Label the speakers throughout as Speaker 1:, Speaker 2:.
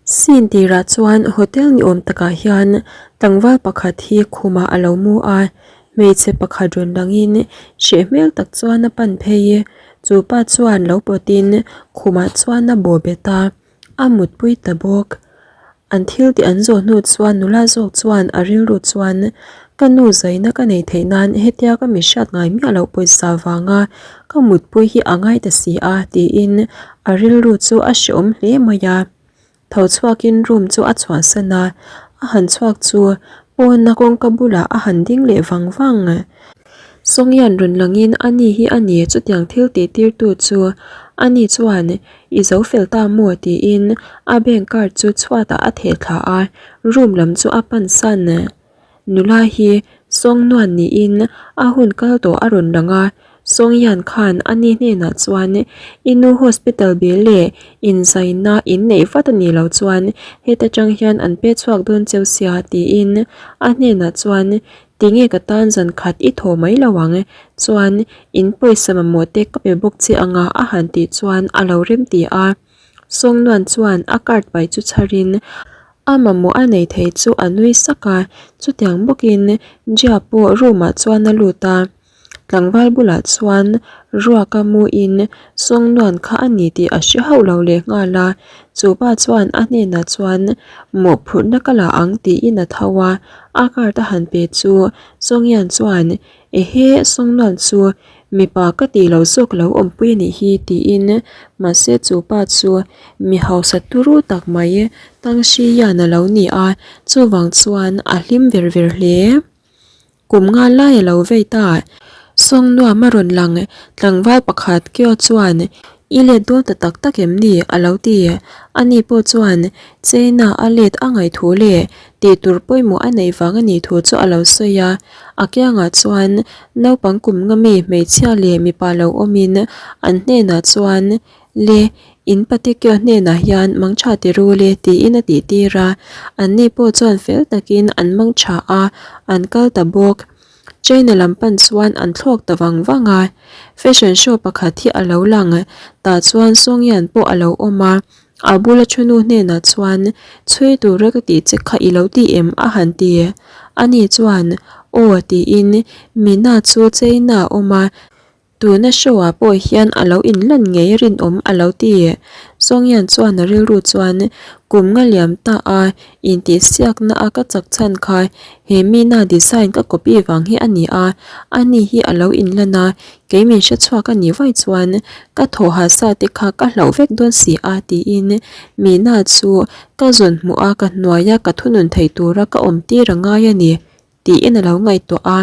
Speaker 1: Scene tirah chuan hotel ni awm takah hian tlangval pakhat hi khumah a lo mu a, hmeichhe pakhat rawn langin hreh hmel tak chuan a pan phei. Chu pa chuan lo pawtin khumah chuan a bawh bet a, a mutpui ta bawk. An thil tih an zawh hnu chuan nula zawk chuan a rilru chuan ka nu zaina ka nei theih nan hetia ka mi hriat ngai miah loh pawisa vanga ka mutpui hi a ngai ta si a tiin a rilru chu a hreawm hle mai a. Tho chhuakin room chu a chhuahsan a, a han chhuak chu pawna kawngka bulah a han ding leh vang vang. Sawngyan rawn langin a ni hi a ni chutiang thil tih tirtu chu a ni chuan I zo fel ta maw tiin a bank card chu chhuatah a theh thla a, room lam chu a pan san. Nula hi Sawngnuan niin a hun kal tawh a rawn lang a, Sawngyan khan a ni hnenah chuan I nu hospital bill leh inzaina in neih vat a nih loh chuan heta tang hian an pe chhuak dawn cheu sia tiin a hnenah chuan Tinge ka tan zan khat i thaw mai lo ang chuan in pawisa mamawh te ka pe bawk che anga a han tih chuan a lo rem ti a. Sawngnuan chuan a card pai chu chharin a mamawh a nei thei chu a nui sak a, chutiang bawkin Jia pawh room ah chuan a lut a. Tlangval bulah chuan ruaka muin Sawngnuan kha a ni tih a hre hauh lo leh nghal a, chu pa chuan a hnenah chuan mawhphurhna ka la ang tiin a tho a, a card a han pe chu Sawngyan chuan Ehe Sawngnuan chu mipa ka tih lo zawk lo awmpui a nih hi tiin mahse chu pa chu mi hausa turu tak mai Tangxiyan a lo ni a, chuvang chuan a hlim ver ver hle. Kum nga lai a lo vei ta. Sawng nuam a rawn lang tlangval pakhat Kyo chuan I let dawn ta tak tak em ni? a lo ti. Ani pawh chuan China a let a ngaih thu leh tih tur pawimawh a neih vang a nih thu chu a lo sawi a. A kiangah chuan naupang kum nga mi hmeichhia leh mipa lo awmin an hnenah chuan Le, in Patekio hnenah hian mangtha ti ru le tiin a tih tir a, anni pawh chuan fel takin an mangtha a, an kal ta bawk. China lam pan chuan an thlawk ta vang vang a, fashion show pakhat hi a lo lang, tah chuan Songyan pawh a lo awm a, a bula thunu hnenah chuan chhui tura ka tih che kha i lo ti em a han ti. Ani chuan aw tiin Mina chu China a awm a, Tuna show-ah pawh hian a lo inlan ngei rinawm a lo ti. Songyan chuan a rilru chuan kum nga liam ta a intihsiakna a ka chak chhan kha he mina design ka copy vang hi a ni a, ani hi a lo inlan a, kei min hre chhuak a nih vaih chuan ka thaw ha sa te kha ka hlauh vek dawn si a tiin mina chu ka zawn hmuh a ka hnuaia ka thunun thei tura ka awm tir a ngai a ni tiin a lo ngaihtuah a.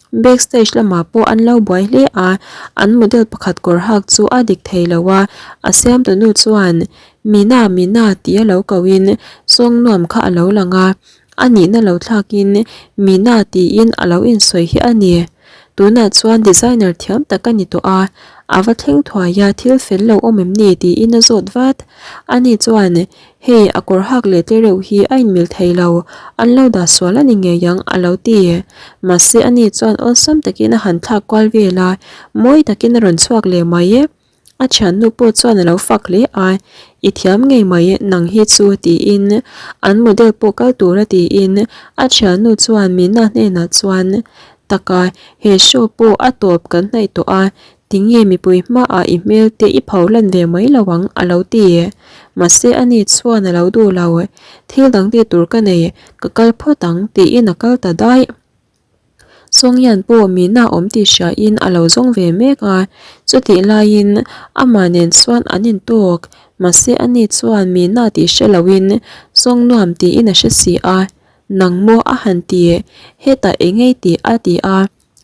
Speaker 1: Backstage lamah pawh an lo buai hle a, an model pakhat kawr hak chu a dik thei lo a, a siamtunu chuan Mina Mina tih a lo kohin sawng nuam kha a lo lang a, a nihna lo thlakin Mina tiin a lo insawi hi a ni. Tunah chuan designer thiam tak a ni tawh a, a va thleng thuai a thil fel lo awm em ni tiin a zawt vat. Ani chuan Hei, a kawr hak leh tle reuh hi a inmil thei lo, an lo dah sual a ni ngei ang, a lo ti. Mahse, ani chuan awlsam takin a han thlak kual vel a, mawi takin a rawn chhuak leh mai e. A thiannu pawh chuan a lo fak hle a, I thiam ngei mai, nang hi chu, tiin an model pawh kal tura tiin a thiannu chuan Mina hnenah chuan, Taka, he show pawh a tawp kan hnaih tawh a, Tinge mipui hmaah i hmel te i pho lan ve mai lo ang a lo ti. Mahse ani chuan a lo duh lo. Thil dang tih tur ka nei, ka kal phawt ang tiin a kal ta daih. Sawngyan pawh mina awm tih hriain a lo zawng ve mek a, chutih laiin amah nen chuan an intawk. Mahse ani chuan mina tih hre loin Sawngnuam tiin a hre si a, Nang maw a han ti, hetah engei tih a ti a.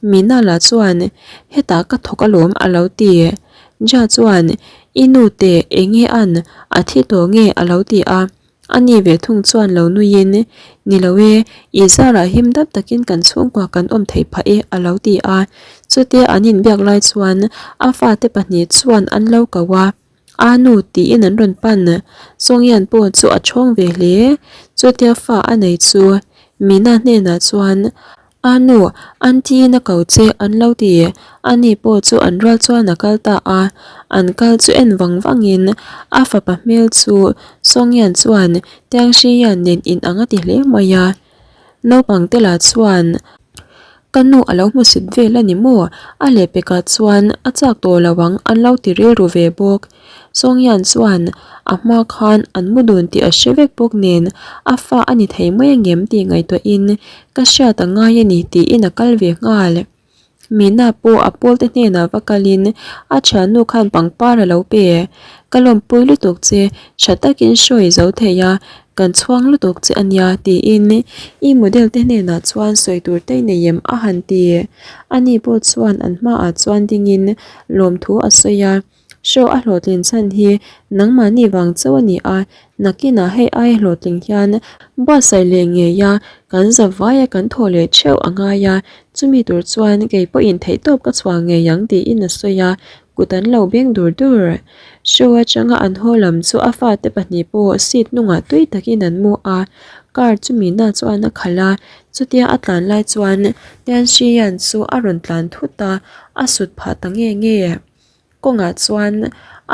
Speaker 1: Minala chuan, Hetah ka thawk alawm a lo ti. Ja chuan, I nu te enge an, a thi tawh nge a lo ti a. A ni ve thung chuan lo nuiin, Ni lo e, i zarah him dap takin kan chhungkua kan awm theih phah e a lo ti a. Chutia an inbiak lai chuan a fate pahnih chuan an lo ko a. A nu tiin an rawn pan. Sawngyan pawh chu a chhawng ve hle. Chutia fa a nei chu Mina hnenah chuan. A nu, Aunty-in a ko che an lo ti. Ani pawh chu an rual chuan a kal ta a, an kal chu en vang vangin a fapa hmel chu Songyan chuan Tiangxiyan nen inang a ti hle mai a. Naupang te lah chuan Ka nu a lo hmusit vel a ni maw? A lehpekah chuan a chak tawh lo ang an lo ti rilru ve bawk. Songyan chuan a hma khan an mu dun tih a hre vek bawk nen a fa a ni thei mai angem tih ngaihtuahin ka hriat a ngai a ni tiin a kal ve nghal. Mina pawh a pawlte hnenah va kalin a thiannu khan pangpar a lo pe. Ka lawmpui lutuk che, tha takin hruai zo thei a, kan chhuang lutuk che a nia tiin i model te hnenah chuan sawi tur te nei em a han ti. Ani pawh chuan an hmaah chuan dingin lawmthu a sawi a. Show a hlawhtlin chhan hi nangmahni vang chauh a ni a, nakinah hei aia hlawhtling hian buatsaih leh ngei a, kan za vaia kan thaw leh theuh a ngai a, chumi tur chuan kei pawhin theihtawp ka chhuah ngei ang tiin a sawi a, kut an lo beng dur dur. Show atanga an haw lam chu a fate pahnih pawh seat hnungah tui takin an mu a, car chu Mina chuan a khalh a, chutia a tlan lai chuan Tianxian chu a rawn tlan thut a, a sut phah ta nge nge. Kawngah chuan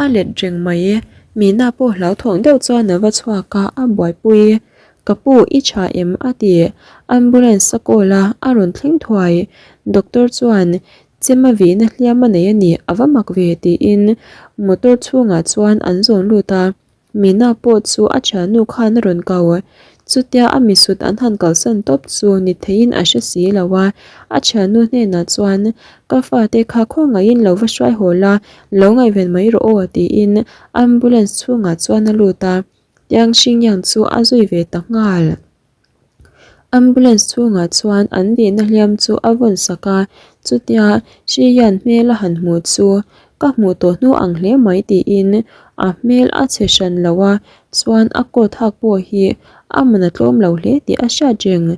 Speaker 1: a let reng mai. Mina pawh hlauthawng deuh chuan a va chhuak a, a buaipui. Ka pu, i tha em? a ti. Ambulance a call a, a rawn thleng thuai. Doctor chuan, Chem a vihna hliam a nei a ni, a va mak ve, tiin motor chhungah chuan an zawn lut a. Mina pawh chu a thiannu khan a rawn ko. Chutia a misut an han kalsan tawp chu ni theiin a hre si lo a, a thiannu hnenah chuan, Ka fate kha khawngaihin lo va hruai haw la, lo ngaihven mai rawh aw tiin ambulance chhungah chuan a lut a, Tiang Xingyang chu a zui ve ta nghal. Ambulance chhungah chuan an vihna hliam chu a vawn sak a, chutia hri hian hmel a han hmuh chu ka hmuh tawh hnu ang hle mai tiin a hmel a chhe hran lo a, chuan a coat hak pawh hi a man a tlawm lo hle tih a hriat reng.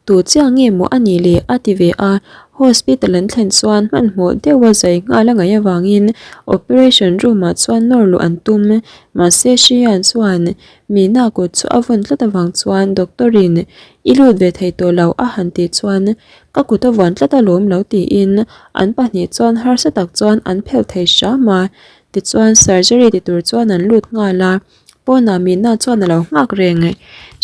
Speaker 1: Tu chiah nge maw a nih le a ti ve a, hospital an thlen chuan hmanhmawh deuha zai nghal a ngaih avangin operation room ah chuan nawr luh an tum, mahse hri hian chuan Mina kut chu a vawn tlat avang chuan doctor in i lut ve thei tawh lo a han tih chuan ka kut a vuan tlat alawm lo tiin an pahnih chuan harsa tak chuan an phelh thei hram a, tichuan surgery ti tur chuan an lut nghal a, pawnah Mina chuan a lo nghak reng.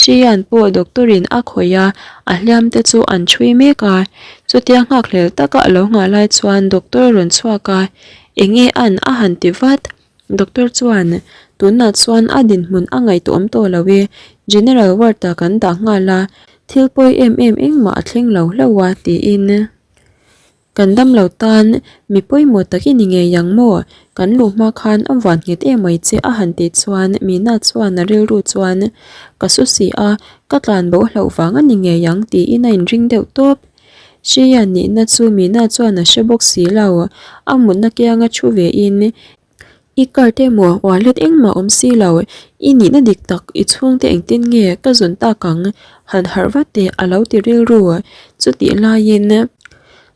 Speaker 1: Hrian pawh doctor in a khawih a, a hliam te chu an chhui mek a, chutia nghakhlel taka a lo nghah lai chuan doctor a rawn chhuak a, enge an a han ti vat. Doctor chuan, Tunah chuan a dinhmun a ngaihtuahawm tawh lo e, General ward-ah kan dah nghal a, thil pawi em em engmah a thleng lo hlauh a, tiin. Kan damlo tan mi pawimawh tak i ni ngei ang maw? Kan luh hma khan a vuan nghet em mai che a han tih chuan Mina chuan a rilru chuan, Ka su si a, ka tlan bo hlauh vang a ni ngei ang tiin a inring deuh tawp. Hria nihna chu Mina chuan a hre bawk si lo, a mutna kianga thu ve in, I card emaw wallet engmah awm si lo, i nihna dik tak i chhungte engtin nge ka zawn tak ang, han harh vat teh a lo ti rilru. Chutih laiin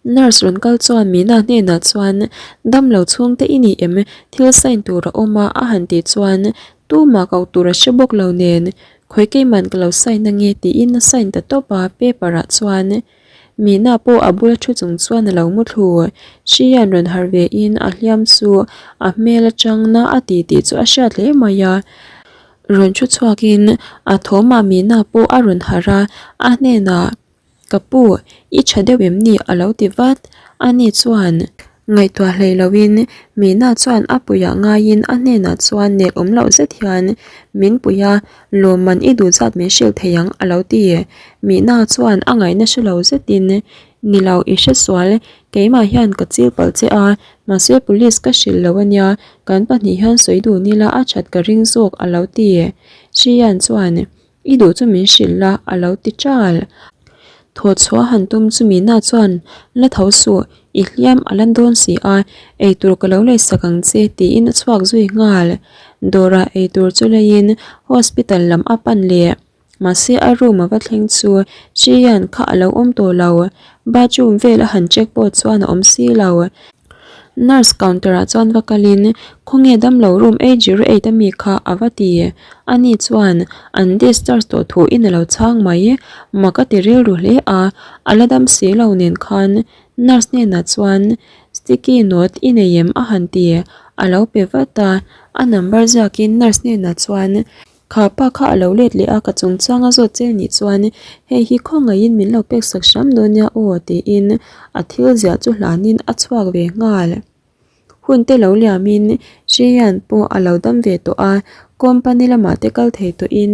Speaker 1: nurse rawn kal chuan Mina hnenah chuan damlo chhungte i ni em, thil sign tur a awm a a han tih chuan tumah koh tur a hre bawk lo nen Khawi keiman ka lo sign ange tiin a sign ta tawp a, paper ah chuan Mina pawh a bula thu chung chuan a lo mu thlu. Hrian rawn harh ve in a hliam chu a hmel atang na a ti tih chu a hriat hle mai a. Rawn thu chhuak in a thawmah Mina pawh a rawn harh a, a hnenah Ka pu, i tha deuh em ni? a lo ti vat. Ani chuan ngaihtuah hlei loin Mina chuan a puiah ngaiin a hnenah chuan nek awm loh zet hian min pui a, lawmman i duh zat min hrilh thei ang a lo ti. Mina chuan a ngaihna hre lo zetin, Ni lo, i hre sual, keimah hian ka chil palh che a, mahse police ka hrilh lo ania, kan pahnih hian sawi dun ila a that ka ring zawk a lo ti. Hrian chuan I duh chu min hrilh la, a lo ti ṭal. Thaw chhuah han tum chu Mina chuan, La tho suh, i hliam a la dawn si a, eitur ka lo leisak ang che, tiin a chhuak zui nghal. Dawrah eitur chu leiin hospital lam a pan leh. Mahse a room a va thleng chu Hrian kha a lo awm tawh lo. Bathroom vel a han check pawh chuan a awm si lo. Nurse counter ah chuan va kalin khawnge damlo room 808 ami kha a va ti. Ani chuan an discharge tawh thu in a lo chhang mai. Mak a ti rilru hle a, a la dam si lo nen khan nurse hnenah chuan sticky note i nei em a han ti. A lo pe vat a, a number ziakin nurse hnenah chuan Kha pa kha a lo let leh a, ka chungchang a zawt che nih chuan hei hi khawngaihin min lo pek sak hram dawn nia aw tiin a thil ziah chu hlanin a chhuak ve nghal. Hun te lo liamin Sheehan pawh a lo dam ve tawh a, company lamah te kal thei tawhin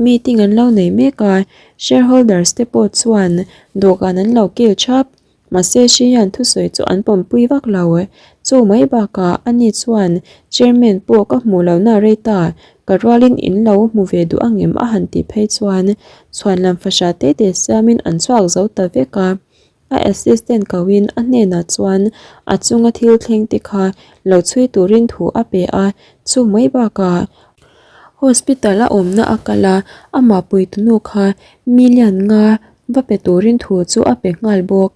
Speaker 1: meeting an lo nei mek a, shareholders te pawh chuan dawhkan an lo kil thap. Mahse Sheehan thusawi chu an pawmpui vak lo. Chu mai bakah ani chuan Chairman pawh ka hmuh lohna rei ta, ka rualin in lo hmu ve duh angem a han tih phei chuan chhuanlam fahra te te siamin an chhuak zo ta vek a. A assistant koin a hnenah chuan a chunga thil thleng te kha lo chhui turin thu a pe a, chu mai bakah hospital a awmna a kal a, amah puitunu kha million nga va pe turin thu chu a pe nghal bawk.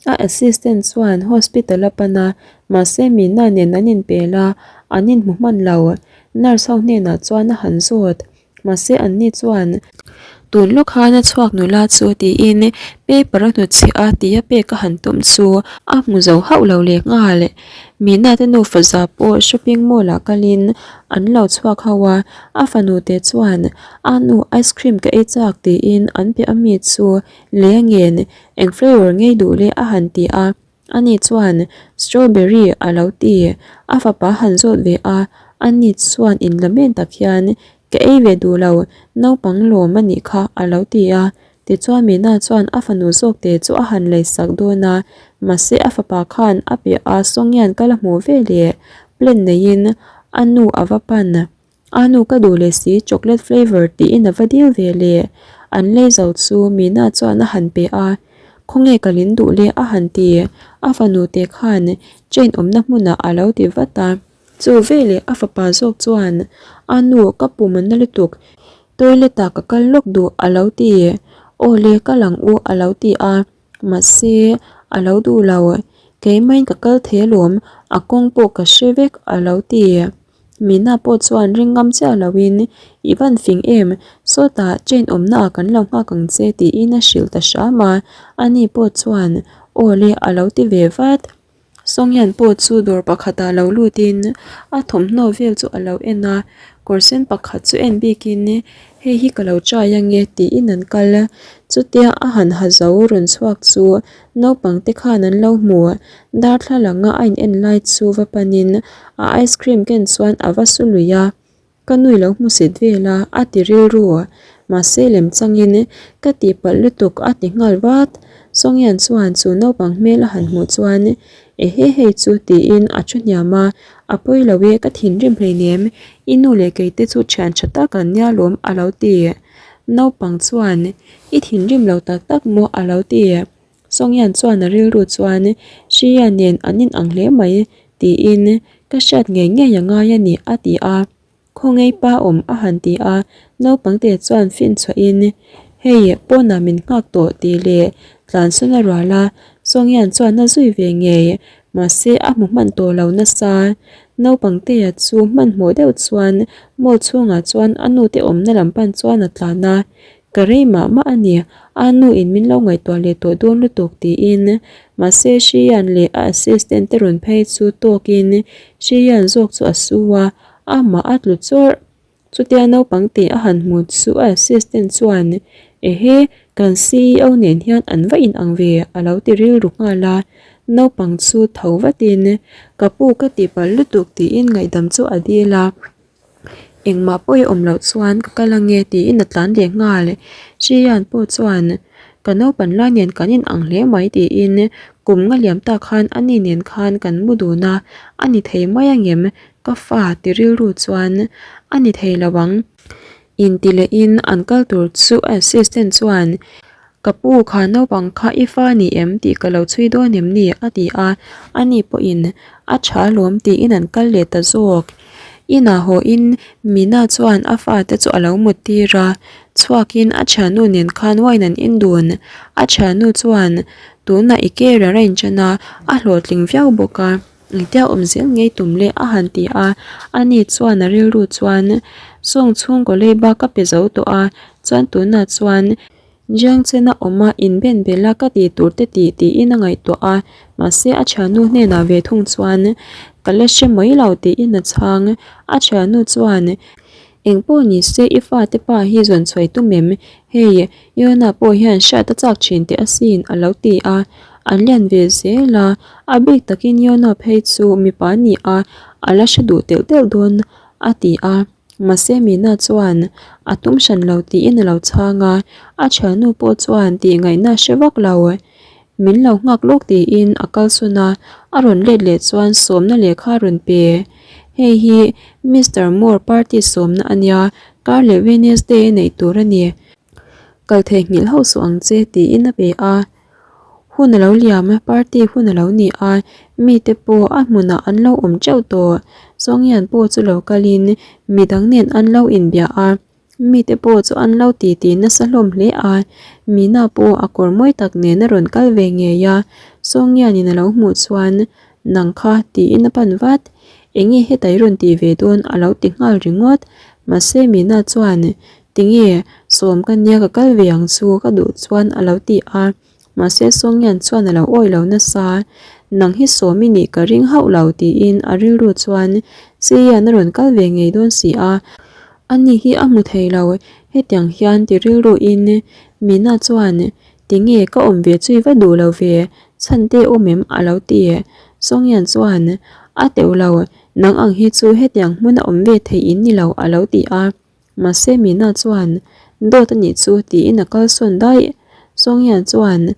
Speaker 1: A assistant chuan hospital a pan a, mahse Mina nen an inpel a, an inhmu hman lo. Nurse ho hnenah chuan a han zawt. Mahse anni chuan tun lawk khan a chhuak nula chu tiin paper a hnutchhiah a tia pek a han tum chu a hmu zo hauh lo leh nghal. Mina te nufa za pawh shopping mall ah kalin an lo chhuak ho a, a fanu te chuan a nu ice cream ka ei chak tiin an piah ami chu lei a ngen eng flavour ngei duh le a han ti a. Ani chuan strawberry a lo ti, a fapa han zawt ve a, ani chuan inla men tak hian ka ei ve duh lo, naupang lawm a nih kha a lo ti a. Tichuan Mina chuan a fanu zawk te chu a han lei sak dawn a, mahse a fapa khan a piah a Songyan ka la hmuh ve leh plan neiin a nu a va pan. A nu ka duh leh si chocolate flavour tiin a va dil ve le. An lei zo chu Mina chuan a han pe a, Khawnge ka lin duh le a han ti. A fanu te khan train awmna hmunah a lo ti vat a. Chu veleh a fapa zawk chuan, A nu ka pum a na lutuk, toilet ah ka kal lawk duh a lo ti. Aw le kal ang u a lo ti a. Mahse a lo duh lo, Keimaiin ka kal thei alawm, a kawng pawh ka hre vek a lo ti. Mina pawh chuan ring ngam chiah loin, I van fing em? Sawtah train awmnaah kan lo nghak ang che tiin a hrilh ta hram a, ani pawh chuan aw le a lo ti ve vat. Songyan pawh chu dawr pakhatah lo lutin a thawmhnaw vel chu a lo en a, kawr sen pakhat chu en bikin hei hi ka lo try ange tiin an kal. Chutia a han ha zo rawn chhuak chu Naupang te khan an lo hmu. Darthlalanga a in en lai chu va panin a ice cream ken chuan a va su lui a, Ka nui lo hmu sit vel a, a ti rilru. Mahse lem changin ka tihpalh lutuk a ti nghal vat. Sawngyan chuan chu naupang hmel a han hmuh chuan Ehe hei chu tiin a thu hniam a, A pawi lo e, ka thinrim hleinem, i nu leh kei te chu thian tha tak an nia lawm a lo ti. Naupang chuan I thinrim lo tak tak maw a lo ti. Songyan chuan a rilru chuan Shriya nen an in ang hle mai tiin ka hriat ngei ngei a ngai a ni a ti a. Khawngei pa awm a han ti a, naupangte chuan fin chhuahin hei pawnah min nghak tawh tih leh tlansawn a rual a, Songyan chuan a zui ve ngei mahse a hmu hman tawh lo nasa. Naupangtea chu hmanhmawh deuh chuan mall chhungah chuan a nute awmna lam pan chuan a tlan a, Ka rei mah mah a ni, a nu in min lo ngaihtuah leh tawh dawn lutuk tiin mahse Hrian leh a assistant te rawn phei chu tawkin Hrian zawk chu a su a, amah a tlu chawrh. Chutia naupang tih a han hmu chu a assistant chuan Ehe, kan CEO nen hian an va in ang ve a lo ti rilru nghal a, naupang chu tho vatin Ka pu ka tihpalh lutuk tiin ngaihdam chu a dil a. Engmah pawh i awm loh chuan ka kal ange tiin a tlan leh nghal. Hrian pawh chuan ka naupan lai nen kan in ang hle mai tiin kum nga liam tak khan ani nen khan kan mu dun a, a ni thei mai angem ka fa ti rilru chuan a ni thei lo ang. Inti lehin an kal tur chu a assistant chuan Ka pu kha naupang kha i fa ni em tih ka lo chhui dawn em ni? a ti a, ani pawhin a tha alawm tiin an kal leh ta zawk. Inah hawhin Mina chuan a fate chu a lo mut tir a, chhuakin a thiannu nen khan wine an in dun. A thiannu chuan tunah i career a inṭan a, a hlawhtling viau bawk a. Engtia awm zel ngei tum le a han ti a, ani chuan a rilru chuan sawng chhungkaw leiba ka pe zo tawh a, chuan tunah chuan Jiangchena awm a inben bel a ka tih tur te tih tiin a ngaihtuah a, mahse a thiannu hnenah ve thung chuan ka la hre mai lo tiin a chhang. A thiannu chuan Engpawh ni se i fate pa hi zawn chhuai tum em? Hei, Yona pawh hian hriat a chak thin teh asin a lo ti a, an lian ve zel a, a bik takin Yona phei chu mipa a ni a, a la hre duh telh telh dawn a ti a. Mahse Mina chuan a tum hran lo tiin a lo chhang a, a thiannu pawh chuan tihngaihna a hre vak lo. Min lo nghak lawk tiin a kalsawn a, a rawn let leh chuan sawmna lehkha a rawn pe. Hei hi Mister Moore party sawmna a nia, kar leh Wednesday a neih tur a ni. Kal theihnghilh hauh suh ang che tiin a pe a. Hun a lo liam a, party hun a lo ni a, mite pawh a hmunah an lo awm teuh tawh. Sawngyan pawh chu lo kalin midang nen an lo inbia a. Mite pawh chu an lo titi nasa hlawm hle a, Mina pawh a kawr mawi tak nen a rawn kal ve ngei a, Sawngianin a lo hmuh chuan Nang kha tiin a pan vat, Enge heta i rawn tih ve dawn a lo ti nghal ringawt, mahse Mina chuan Tinge sawm ka nia ka kal ve ang chu ka duh chuan a lo ti a. Mahse Songyan chuan a lo awih lo nasa, Nang hi sawm i nih ka ring hauh lo tiin a rilru chuan Chian a rawn kal ve ngei dawn si a, ani hi a hmu thei lo, hetiang hian ti rilru in Mina chuan Tinge ka awm ve chu i va duh lo ve, chhan te awm em a lo ti. Songyan chuan A teuh lo, nang ang hi chu hetiang hmun a awm ve thei in ni lo a lo ti a. Mahse Mina chuan, Dawt a nih chu tiin a kalsawn daih. Songya chuan,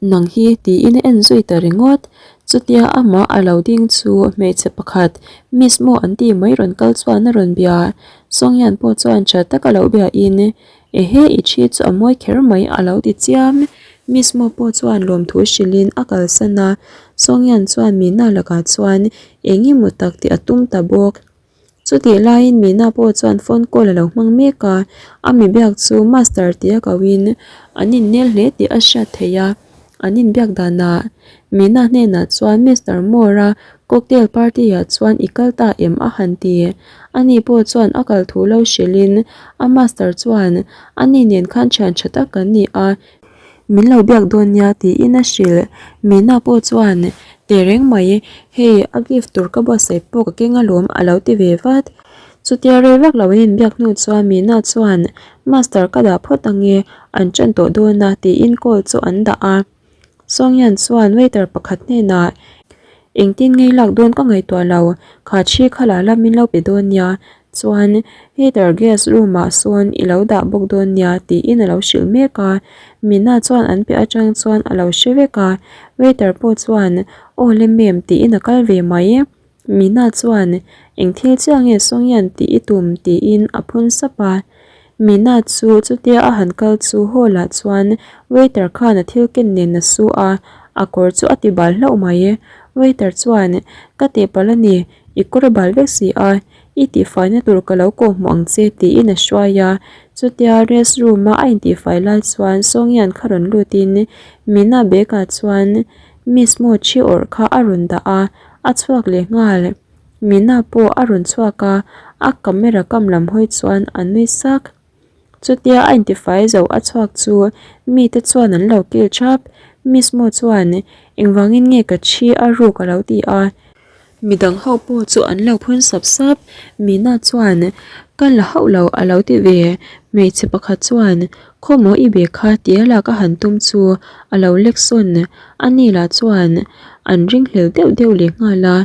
Speaker 1: Nang hi tiin a en zui ta ringawt. Chutia amah a lo ding chu hmeichhe pakhat Miss maw an tih mai rawn kal chuan a rawn bia. Songyan pawh chuan tha taka lo bia in, Ehe i thi chu a mawi kher mai a lo ti chiam. Miss maw pawh chuan lawmthu hrilhin a kalsan a. Songyan chuan Mina lakah chuan eng emaw tak tih a tum ta bawk. Chutih laiin Mina pawh chuan phone call a lo hmang mek a, a mi biak chu Master tia kohin an innel hle tih a hriat theih a, an inbiak danah Mina hnenah chuan Mister Moore-a cocktail party ah chuan i kal ta em a han ti. Ani pawh chuan a kal thu lo hrilhin a Master chuan ani nen khan thian tha tak kan ni a, Min lo biak dawn nia tiin a hrilh. Mina pawh chuan, Teh reng mai, hei a gift tur ka buatsaih pawh ka keng alawm a lo ti ve vat. Chutia rei vak lo an inbiak hnu chuan Mina chuan, Master ka dah phawt ange, an ṭan tawh dawn a tiin call chu an dah a. Songyan chuan waiter pakhat hnenah, Engtin ngei lak dawn ka ngaihtuah lo, kha thi kha la la min lo pe dawn nia, chuan heater gas room ah sawn i lo dah bawk dawn nia tiin a lo hrilh mek a, Mina chuan an piah atang chuan a lo hre vek a, waiter pawh chuan aw le ma'am tiin a kal ve mai. Mina chuan eng thil chiah nge Songyan tih i tum tiin a phun sap a, Mina chu chutia a han kal chu hall ah chuan waiter khan a thil ken nen a su a, a kawr chu a ti bal hlauh mai. Waiter chuan ka tihpalh a ni, i kawr a bal vek si a, I tihfaina tur ka lo kawhhmuh ang che tiin a hruai a, chutia rest room a a intihfai lai chuan Songyan kha rawn lutin Mina bag ah chuan Miss Mo thi awrh kha a rawn dah a, a chhuak leh nghal. Mina pawh a rawn chhuak a, a camera kam lam hawi chuan a nui sak. Chutia a intifai zo a chhuak chu mite chuan an lo kil thap. Miss Mo chuan engvangin nge ka thi a ruk a lo ti a. Midang ho pawh chu an lo phun sap sap. Mina chuan ka la hauh lo a lo ti ve. Hmeichhe pakhat chuan khawmaw i be kha tia lak a han tum chu a lo lek sawn. Ani lah chuan an ringhlel deuh deuh leh nghal a.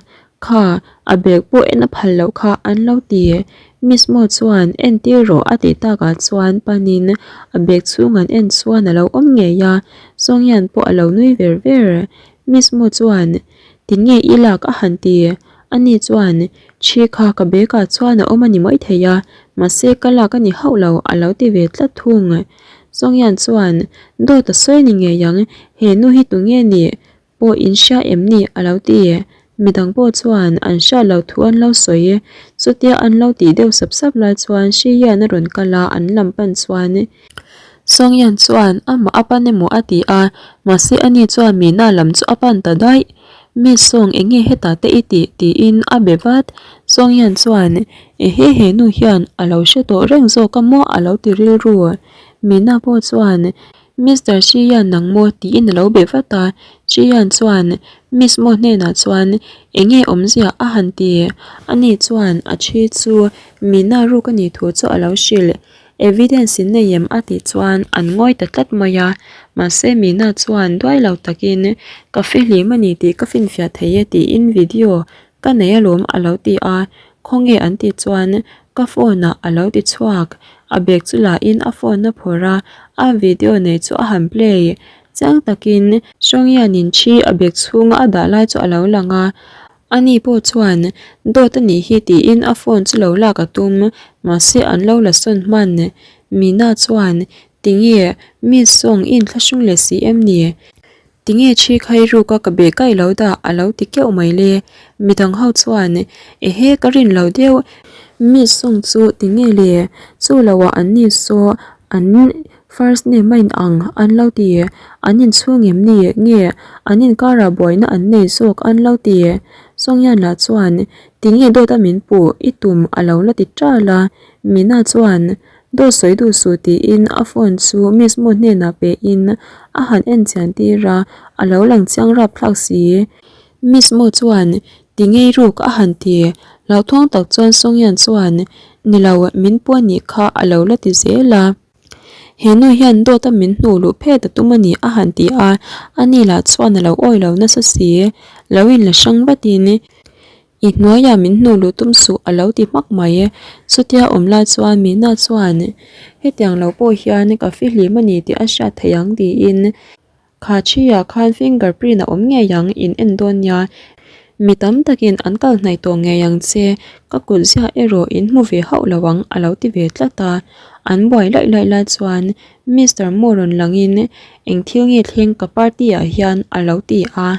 Speaker 1: Kha, a bag pawh en a phal loh kha an lo ti. Miss Mo chuan entir rawh a tih takah chuan panin a bag chhung an en chuan a lo awm ngei a, Songyan pawh a lo nui ver ver. Miss Mo chuan tinge i lak a han ti. Ani chuan thi kha ka bag ah chuan a awm a ni mai thei a, mahse ka lak a ni hauh lo a lo ti ve tlat thung. Songyan chuan dawt a sawi ni ngei ang, he nu hi tunge ni? Pawh in hria em ni? a lo ti. Midang pawh chuan an hriat loh thu an lo sawi. Chutia an lo tih deuh sap sap lai chuan hri hian a rawn kal a, an lam pan chuan Songyan chuan amah a pan emaw a ti a, mahse ani chuan Mina lam chu a pan ta daih. Miss Song enge hetah te i tih? tiin a be vat. Song Yan chuan, Ehe he nu hian a lo hre tawh reng zawk a maw a lo ti rilru. Mina pawh chuan, Mister Shi Yan nang maw? tiin a lo be vat a. Shi Yan chuan Miss Mo hnenah chuan, Enge awmzia a han ti? Ani chuan a thi chu Mina ruk a nih thu chu a lo hrilh. Evidence in nei em a tih chuan an ngawi ta tlat mai a, mahse Mina chuan duai lo takin ka fihlim a ni tih ka finfiah thei e tiin video ka nei alawm a lo ti a, khawnge an tih chuan ka phone ah a lo ti chhuak, a bag chu la in a phone a phawrh a, a video nei chu a han play chiang takin Hrawnghianin thi a bag chhunga a dah lai chu a lo lang a. Ani pawh chuan, Dawt a nih hi tiin a phone chu lo lak a tum, mahse an lo la sawn hman. Mina chuan, Tinge, Miss Song i inthlahrung leh si em ni? Tinge thi khai ruk a ka be kai lo dah a lo ti keuh mai le. Midang ho chuan, Ehe ka rin lo deuh, Miss Song chu tinge le? Chu lo ah an ni saw an First name a in ang an lo ti, an inchhung em ni nge an inkarah buaina an nei zawk an lo ti. Songyan lah chuan tinge dawt a min puh i tum a lo la ti ṭal a, Mina chuan dawt sawi duh suh tiin a phone chu Miss Mo hnenah pe in a han en chian tir a, a lo lang chiang rapthlak si. Miss Mo chuan tinge i ruk a han ti, hlauhthawng tak chuan Songyan chuan ni lo min puan nih kha a lo la ti zel a. He nu hian dawt a min hnuh luh phet a tum a ni a han ti a, ani lah chuan a lo awi lo nasa si. Lo in la hrang vatin i hnuaiah min hnuh luh tum suh a lo ti hmak mai. Chutia awm lai chuan Mina chuan hetiang lo pawh hian ka fihlim a ni tih a hriat theih ang tiin Kha ṭhiah khan finger print a awm ngei ang, in en dawn nia. Mi tam takin an kal hnaih tawh ngei ang che, ka kut ziah erawh in hmu ve hauh lo ang a lo ti ve tlat a. An buai laih laih lai chuan Mister Moore rawn langin eng thil nge thleng ka party ah hian a lo ti a.